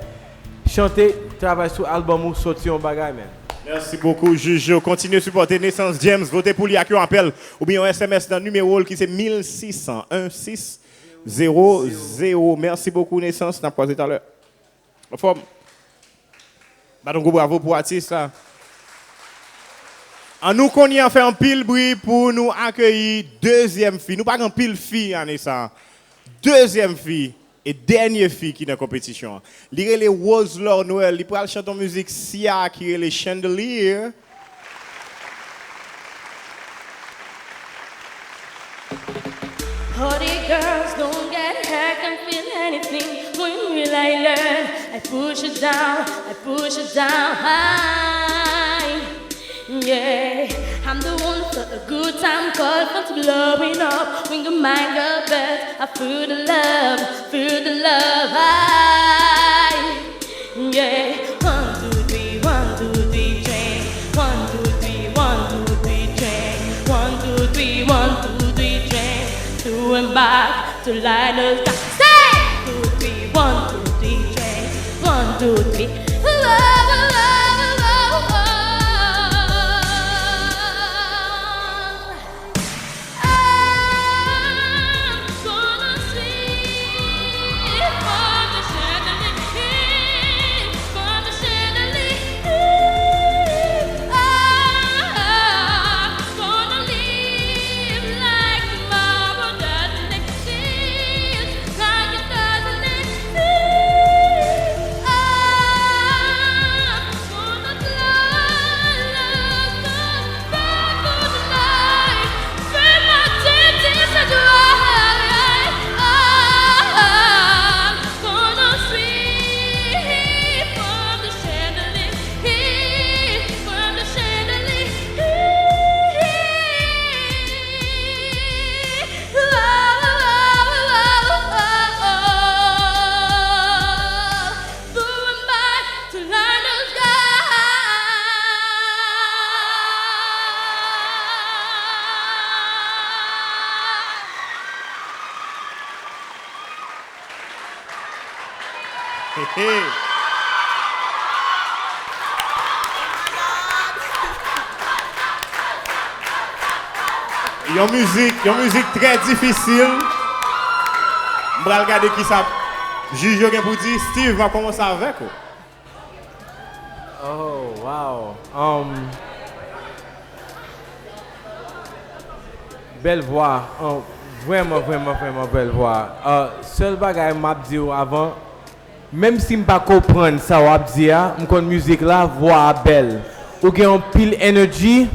Chante, travay sou album ou, soti yon bagay, man. Merci beaucoup, Juju. Kontinye sipòte Nesans James. Vote pou li ak yon apèl oubyen yon S M S nan nimewo l ki se mil sis san, en sis zewo zewo. Mèsi bokou, Nesans. N ap kwaze talè. Anfòm. Bat yon gwo bravo pou atis la. Annou kounye a fè anpil bri pou nou akeyi dezyèm fi. Nou pa gen anpil fi ane sa a. Dezyèm fi e dènye fi ki nan konpetisyon an. Li rele Roselore Noël. Li pral chante yon mizik Sia ki rele Chandelier. All the girls don't get hurt, can feel anything when we like learn. I push it down, I push it down high. Yeah, I'm the one for a good time, call for to blowing up. When the mind got bad, I feel the love, feel the love high. Yeah, one, two, three, one, two, three, drink. One, two, three, one, two, three, drink. One, two, three, one, two, three, drink. To embark, to light us down. Say! Two, three, one, two, three, drink. One, two, three. Whoa, whoa, whoa, whoa, whoa. Yon mizik, yon mizik trè difisil. M pral gade kisa jij yo gen pou di. Steve, m ap kòmanse avèk ou. Oh, wow. Um, bèl vwa. Um, vrèman, vrèman, vrèman bèl vwa. Uh, sèl bagay m ap di w avan, menm si m pa konprann sa w ap di a, m konn mizik la, vwa a bèl. Ou gen yon pil energy,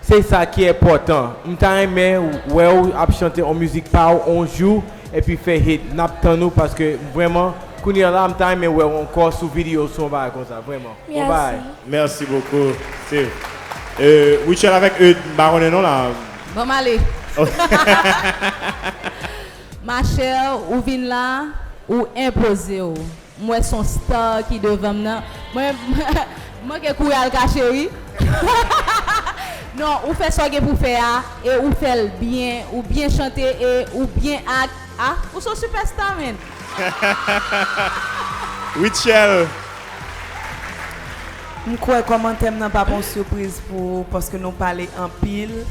se sa ki enpòtan. M ta renmen wè w ap chante yon mizik pa w yon jou, epi fè hit. N ap tann ou paske vrèman, kounye a la, m ta renmen wè w ankò sou videyo, sou yon bagay konsa, vrèman. Bon bagay. Merci beaucoup, Steve. Euh, Rutshelle avèk Eude, m pa konnen non la. Ban m ale. Machè, ou vin la, ou enpoze w. M wè se yon star ki devan m nan. Mwen, m manke kouri al kache, wi. Non, ou fè sa w gen pou fè a, e ou fè l byen, ou byen chante, e ou byen ak, ah, ou se yon superstar, man. Rutshelle. M kwè kòmantè m nan p ap yon sipriz pou ou, paske nou pale anpil.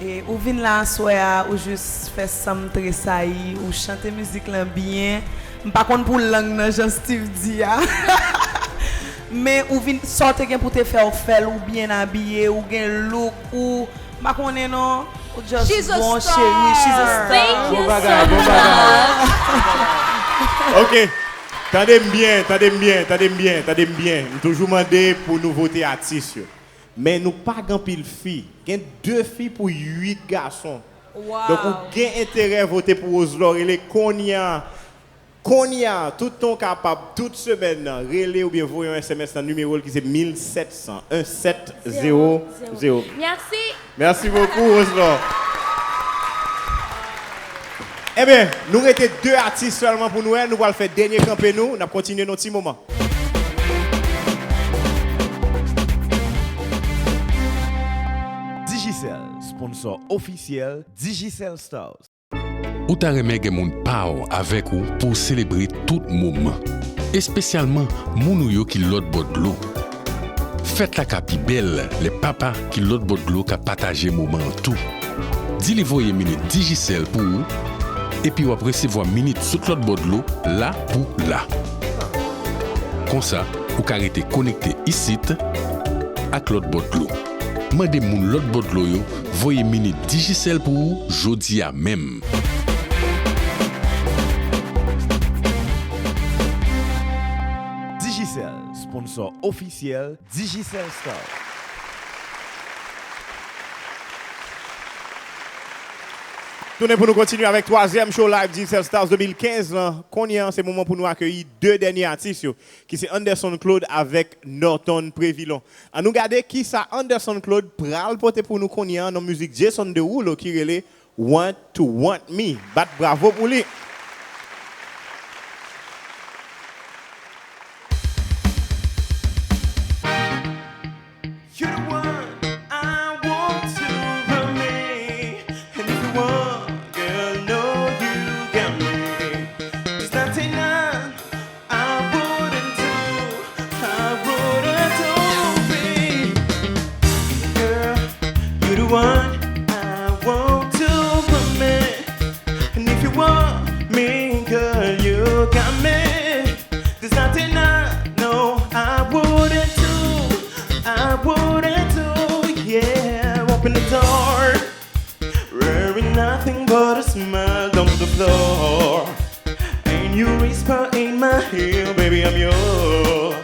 E ou vin la aswè a, ou jis fè san m tresayi, ou chante mizik lan byen. M pa konn pou lang nan, jan Steve di a. Men ou vin, sa w te gen pou te fè, w fè l, ou byen abiye, ou gen look, ou, m pa konnen non, ou just bon, cheri, she's a star. Bon bagay, bon bagay. Ok. Tande m byen, tande m byen, tande m byen, tande m byen. M toujou mande pou nouvote atis yo. Men nou pa gen anpil fi. Gen de fi pou uit gason. Donk ou gen enterè vote pou Roselor. Rele kounye a. Kounye a, tout tan w kapab, tout semèn nan, rele oubyen voye yon S M S nan nimewo l ki se mil sèt san, en sèt zewo zewo. Merci. Merci beaucoup, Roselor. Ebyen, nou rete de atis sèlman pou nou wè. Nou pral fè dènye kanpe nou. N ap kontinye nan yon ti moman. Digicel, sponsor ofisyèl Digicel Stars. Ou ta renmen gen moun pa w avèk ou pou w selebre tout moman, espesyalman moun ou yo ki lòt bò dlo. Fèt la ka pi bèl lè papa ki lòt bò dlo ka pataje moman an tou. Di li voye minit Digicel pou ou, epi w ap resevwa minit sot lòt bò dlo la pou la. Konsa, ou ka rete konekte isit ak lòt bò dlo. Mande moun lòt bò dlo yo voye minit Digicel pou ou jodi a menm. Digicel, sponsor ofisyèl Digicel Star. Tounen pou nou kontinye avèk twazyèm show live Digicel Stars de mil kenz lan. Kounye a, se moman pou nou akeyi de dènye atis yo, ki se Anderson Claude avèk Norton Prévilon. Ann nou gade kisa Anderson Claude pral pote pou nou kounye a nan mizik Jason Derulo ki rele Want to Want Me. Bat bravo pou li. You're the one I want to love me. And if you want, girl, know you got me. There's nothing I, I wouldn't do, I wouldn't do, babe. Girl, you're the one I want to love me. And if you want me, girl, you got me. There's nothing I know I wouldn't do, I wouldn't do, yeah. Open the door, wearing nothing but a smile on the floor. And you whisper in my ear, baby, I'm yours.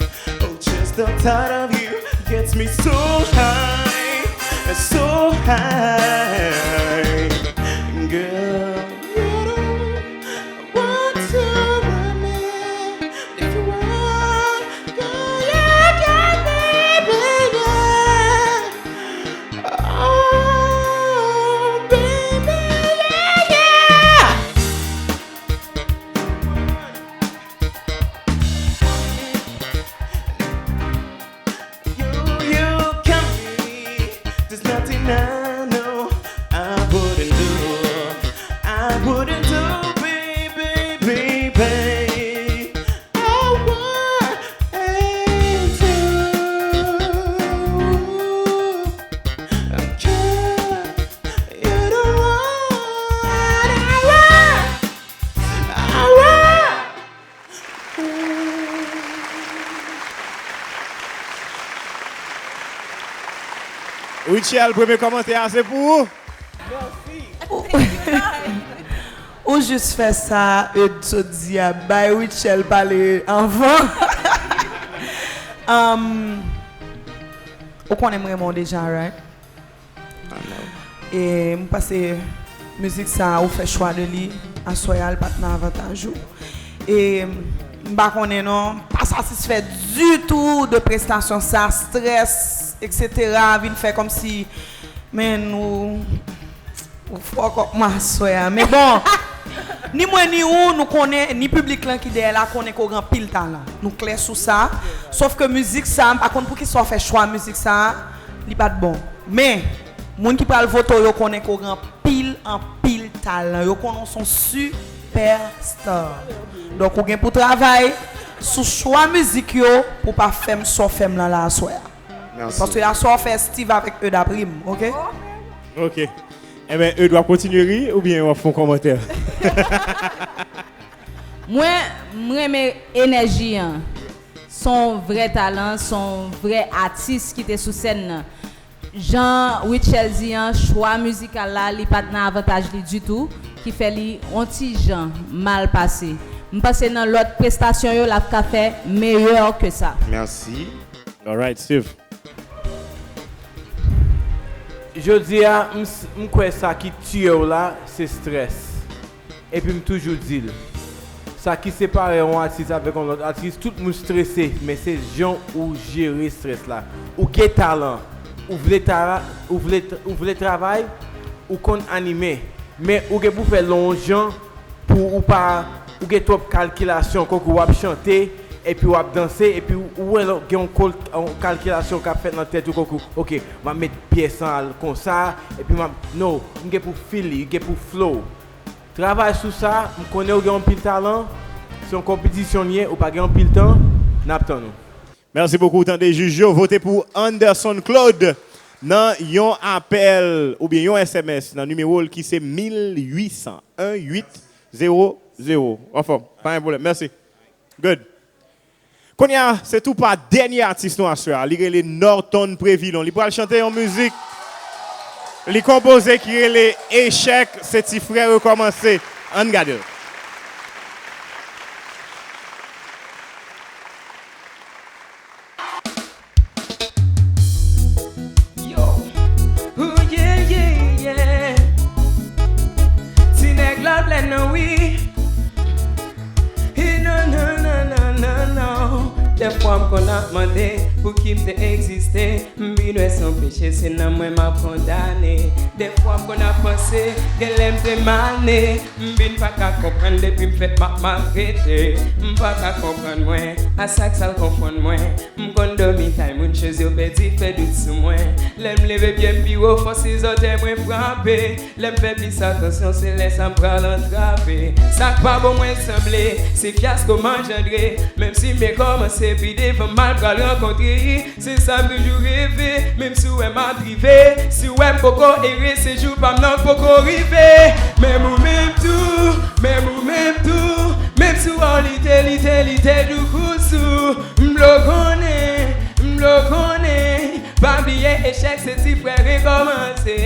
Oh, just the thought of you gets me so high, so high. Girl, you don't want to run me. If you want, girl, you got me, baby. Oh, baby, yeah, yeah. You, you got me. There's nothing I know I Rutshelle, premye kòmantè a se pou ou. Ou jis fè sa Eude sot di a, bay Rutshelle pale anvan. Um, ou konnen m renmen w deja, right? E m panse mizik sa a, ou fè chwa de li aswè a, li pa t nan avantaj ou. E m pa konnen non, m pa satisfè ditou de prestasyon sa, strès, et cetera, vin fè kòmsi, men nou, ou fuck up m aswè a. Men bon, ni mwen ni ou, nou konnen, ni piblik lan ki dèyè la konnen ke w gen anpil talan. Nou klè sou sa. Sòf ke mizik sa, m pa konn poukisa w fè chwa mizik sa, li pa t bon. Men, moun ki pral vote w yo konnen ke w gen anpil, anpil talan. Yo konnen w se yon superstar. Donk, ou gen pou travay sou chwa mizik yo pou w pa fè m sa w fè m lan la aswè a. Paske aswè a w fè Steve avèk Eude ap ri m, oke? Oke. Enben, Eude, w ap kontinye ri oubyen w ap fè yon kòmantè? Mwen, m renmen enèji an. Se yon vrè talan, se yon vrè atis ki te sou sèn nan. Jan Rutshelle di an, chwa mizikal la, li pa t nan avantaj li ditou, ki fè li yon ti jan mal pase. M panse nan lòt prestasyon yo, l ap ka fè meyè ke sa. Mèsi. Alright, Steve. Jodi a, m, s- m kwè sa ki tiye w la, se strès. Epi m toujou di l, sa ki separe yon atis avèk yon lòt atis, tout moun strese, men se jan ou jere strès la. Ou gen talan, ou vle, tara, ou vle, ou vle travay, ou konn anime, men ou gen pou fè l yon jan pou ou pa, ou gen twòp kalkilasyon, kòk ou ap chante, epi w ap danse, epi ou wè gen yon kalkilasyon k ap fèt nan tèt ou, kòk ou, oke, m ap met pyès an al konsa, epi m ap, no, m gen pou feel li, gen pou flow. Travay sou sa, m konnen w gen anpil talan, se yon konpetisyon l ye, ou pa gen anpil tan, n ap tann ou. Mèsi bokou, tande jij yo, vote pou Anderson Claude nan yon apèl oubyen yon S M S nan nimewo l ki se mil uit san, en uit zewo zewo. Anfòm, pa gen pwoblèm. Mèsi. Good. Kounye a, se tou pa dènye atis nou aswè a. Li rele Norton Prévilon. Li pral chante yon mizik li konpoze ki rele Echèk, se ti frè rekòmanse. Ann gade l. Yo, ooh yeah yeah yeah. Ti nèg la plè nan wi. Hi non non non non non non. Dèfwa m konn ap mande pouki m te egziste. M vin wè se yon peche, se nan mwen m ap kondane. Dèfwa m konn ap panse, genlè m te mane. M vin pa ka konprann depi m fèt m ap maltrete. M pa ka konprann mwen, a sa k sa l konfonn mwen. M konn dòmi kay moun, chèz yo pèdi, fè dout sou mwen. Lè m leve pye m pi wo, fò se zòtèy mwen frape. Lè m fè plis atansyon, se lè sa m pral antrave. Sa k pa bon mwen sanble, se fyasko m anjandre. Menm si m rekòmanse, pi devan m al pral rankontre. Se sa m toujou reve, menm si w wè m ap drive. Si w wè m poko ere, se jou pa m nan k poko rive. Menm ou menm tou, menm ou menm tou. Menm si w wè w lite, lite, lite doukou sou. M vle w konnen, m vle w konnen. Pa bliye echèk se ti frè rekòmanse.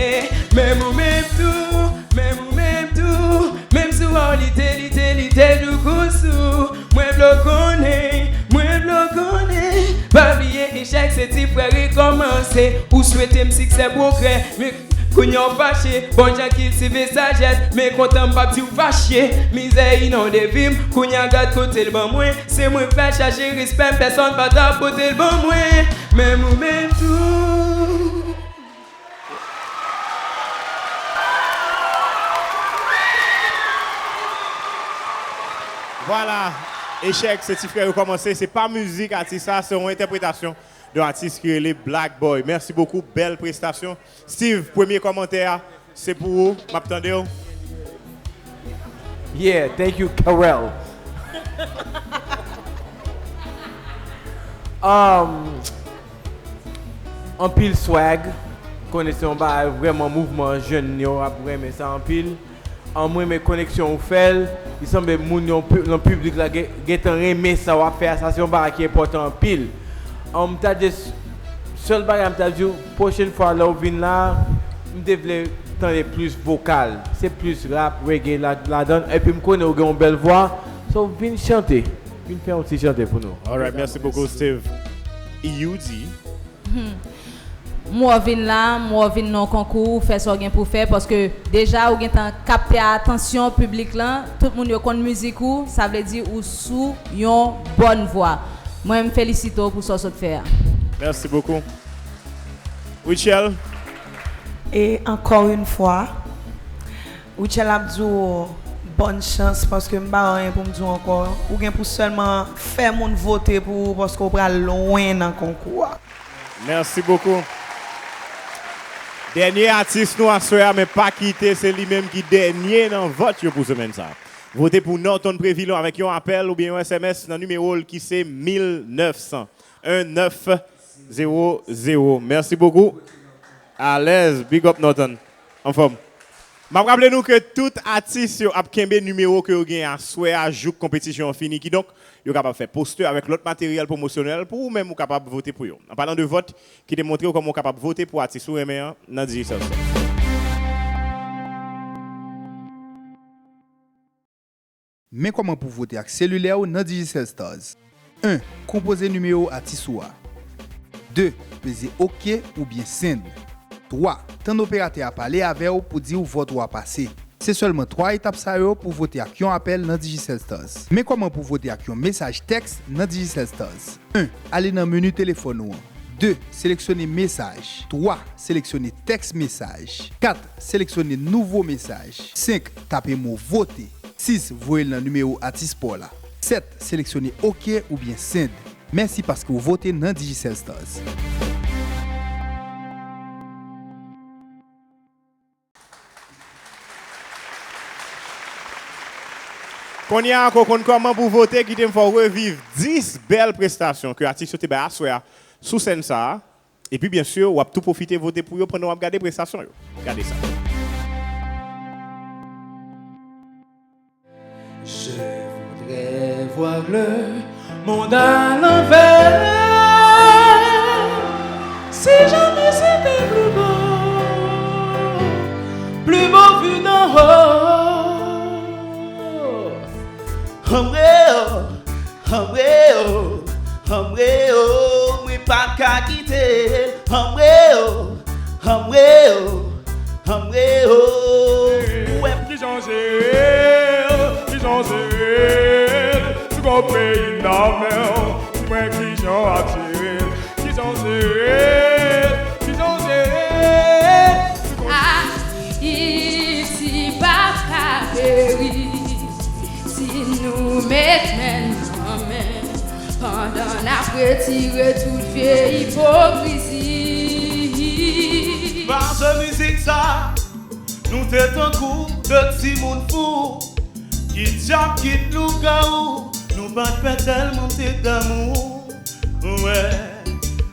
Menm ou menm tou, menm ou menm tou. Menm si w wè w lite, lite, lite doukou sou. Mwen vle w konnen, mwen vle w konnen. Pa bliye echèk se ti frè rekòmanse. Ou swete m siksè pwogrè, men kounye a w fache. Bon jan kiltive sajès, men kontan m p ap di w fache. Mizè inonde vi m, kounye a gad kote l ban mwen. Se mwen k pral chache respè m, pèsonn pa t ap pote l ban mwen. Menm ou menm tou. Vwala, Echèk, se ti frè yo kòmanse. Se pa mizik atis sa, se yon entèpretasyon de yon atis ki rele Black Boy. Mèsi bokou, bèl prestasyon. Steve, premye kòmantè a, se pou ou, m ap tande w. Yeah, thank you, Carel. Um, anpil swag. Konnen se yon bagay vrèman mouvman jèn yo ap renmen sa anpil. An, mwen renmen koneksyon ou fè l. Li sanble moun yo pi- nan piblik la gen- gentan renmen sa w ap fè a. Sa se yon bagay ki enpòtan anpil. An, m ta just Sèl bagay m t ap di w, pwochèn fwa lè w vin la, m te vle tande plis vokal. Se plis rap, reggae la, ladan l. Epi m konnen w gen yon bèl vwa. So, vin chante. Vin fè yon ti chante pou nou. Alright, mèsi bokou, Steve. Youdi. M wè w vin la, m wè w vin nan konkou, fè sa w gen pou fè, paske deja ou gentan kapte atansyon piblik lan, tout moun yo konn mizik ou, sa vle di ou sou yon bòn vwa. Mwen, m felisite w pou sa w sot fè a. Mèsi bokou. Rutshelle. E encore une fois, Rutshelle ap di w bòn chans, paske m pa anyen pou m di w ankò. Ou gen pou sèlman fè moun vote pou ou, paske w pral lwen nan konkou a. Mèsi bokou. Dènye atis nou aswè a, men pa kite, se li menm ki dènye nan vòt yo pou semèn sa a. Vote pou Norton Prévilon avèk yon apèl oubyen yon S M S nan nimewo l ki se mil nèf san, un nèf zewo zewo. Mèsi bokou. Alèz, big up Norton. Anfòm. M ap raple nou ke tout atis yo ap kenbe nimewo ke yo gen aswè a jouk konpetisyon an fini. Kidonk, yo kapab fè postè avèk lòt materyèl pwomosyonèl pou ou menm ou kapab vote pou yo. An palan de vòt, kite m montre w kòman w kapab vote pou atis ou renmen an nan Digicel Stars. Men kòman pou vote ak selilè w nan Digicel Stars. En. Konpoze nimewo atis ou a. De. Peze oke oubyen send. Twa. Tann operatè a pale avè w pou di w vòt ou a pase. Se sèlman twa etap sa yo pou vote ak yon apèl nan Digicel Stars. Men kòman pou vote ak yon mesaj tèks nan Digicel Stars. En. Ale nan meni telefòn ou an. De. Seleksyone mesaj. Twa. Seleksyone tèks mesaj. Kat. Seleksyone nouvo mesaj. Senk. Tape mo vote. Sis. Voye l nan nimewo atis pa w la. Sèt. Seleksyone oke oubyen send. Mèsi paske w vote nan Digicel Stars. Kounye a ankò, w konn kòman pou vote, kite m fè w reviv dis bèl prestasyon ke atis yo te bay aswè a sou sèn sa a. Epi, byen si, w ap tou pwofite vote pou yo pandan w ap gade prestasyon yo. Gade sa. Je voudrais voir le monde à l'envers. Si jamais c'était plus beau, plus beau vu d'en haut. Anmwe o, anmwe o, anmwe o, mwen pa ka kite l. Anmwe o, anmwe o, anmwe o. Ou wè kijan w jere l, kijan w jere l. Ou gon peyi nan men w, di mwen kijan w ap jere l. Kijan w jere l, kijan w jere l. Ayiti pa ka peri si nou met men nan men pandan n ap retire tout vye ipokrizi. Paske mizik sa, nou te tankou de timoun fou ki djab, ki lougawou, nou pa t pè tèlman te damou. Wè.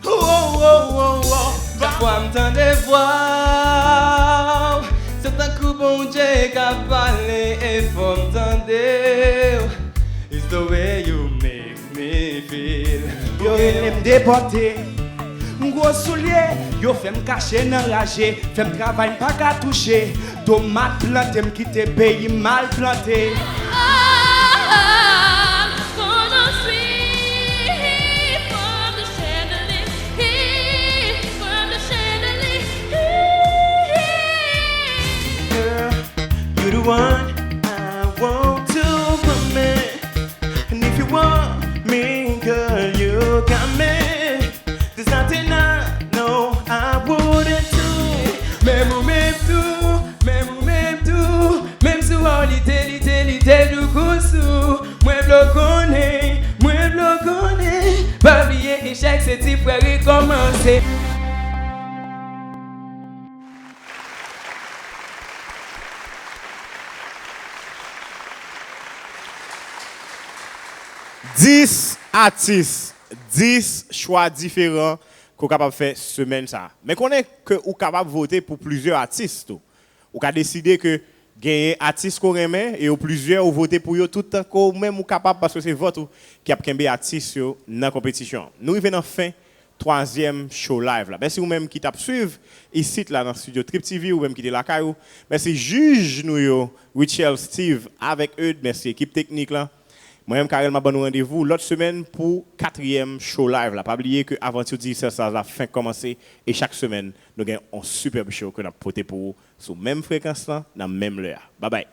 Wo, wo, wo, wo. Chak fwa m tande vwa w, se tankou Bondye k ap pale e fò m tande w. It's the way you make me feel. Yo rele m depòte. M gwo soulye, yo fè m kache nan raje, fè m travay m pa ka touche. Tomat plante, m kite peyi m al plante. Girl, you the one I want to commit. And if you want me, girl, you got me. There's nothing I know I wouldn't do. Menm ou menm tou, menm ou menm tou. Menm si w wè w lite, lite, lite doukousou. Mwen vle w konnen, mwen vle w konnen. Pa bliye echèk se ti frè rekòmanse. Dis atis, dis chwa diferan ke w kapab fè semèn sa a. Men konnen ke ou kapab vote pou plizyè atis tou. Ou ka deside ke genyen atis ke w renmen e yo plizyè, ou vote pou yo toutan ke w menm ou kapab, paske se vòt ou ki ap kenbe atis yo nan konpetisyon an. Nou rive nan fen twazyèm show live la. Mèsi ou menm ki t ap swiv isit la nan studio Trip T V, ou menm ki te lakay ou. Mèsi jij nou yo, Richel, Steve avèk Eude. Mèsi ekip teknik la. Mwen menm Karel m ap ban nou randevou lòt semèn pou katriyèm show live la. Pa bliye ke Aventure Digicel Stars la fenk kòmanse e chak semèn nou gen yon superb show ke n ap pote pou ou sou menm frekans lan nan menm lè a. Babay.